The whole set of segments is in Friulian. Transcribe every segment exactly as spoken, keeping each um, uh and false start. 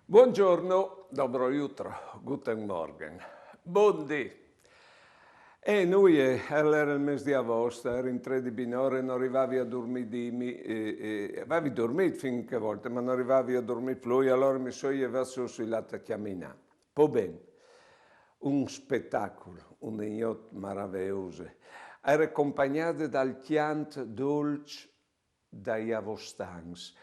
Buongiorno, dobro jutro, guten Morgen. Bundì. E nuie, al ere il mês di avost, al ere in trê di binore, no rivavi a durmî, dimi, e, e, o vevi durmît fin chê volte, ma no rivavi a durmî plui, alore mi soi jevât sù e o soi lât a cjaminâ. Po ben, un spetacul, une gnot maraveose. Al ere compagnade dal cjant dolç dai avostans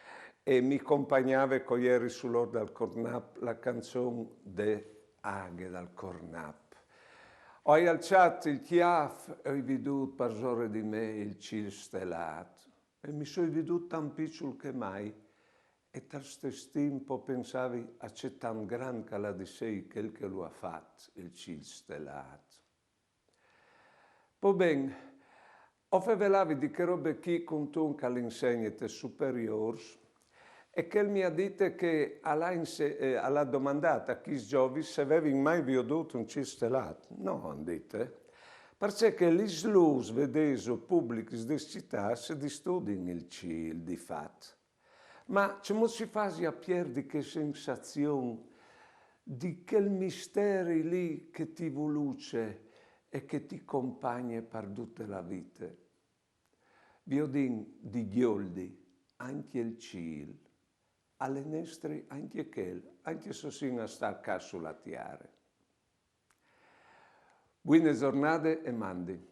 e mi compagnave, co o jeri sul ôr dal Cornap, la cjançon de aghe dal Cornap. O ai alçât il cjâf e o ai vidût parsore di me il cîl stelât e mi soi vidût tant piçul che mai, e tal stes timp o pensavi a ce tant grant che al à di sei chel che lu à fat il cîl stelât. Po ben, o fevelavi di chê robe chi cuntun che al insegne tes superiôrs e che al mi à dite che al à inse-, eh, al à domandât a chescj zovins se a vevin mai viodût un cîl stelât. No, a àn dite, parcè che lis lûs, vedêso, publicas des citâts a distudin il cîl, di fat. Ma cemût si fasi a pierdi chê sensazion di chel misteri li che ti vuluce e che ti compagne par dute la vite? Viodìn di gjoldi ancje il cîl, al è nestri ancje chel, ancje se o sin a stâ ca su la tiare. Buine zornade e mandi.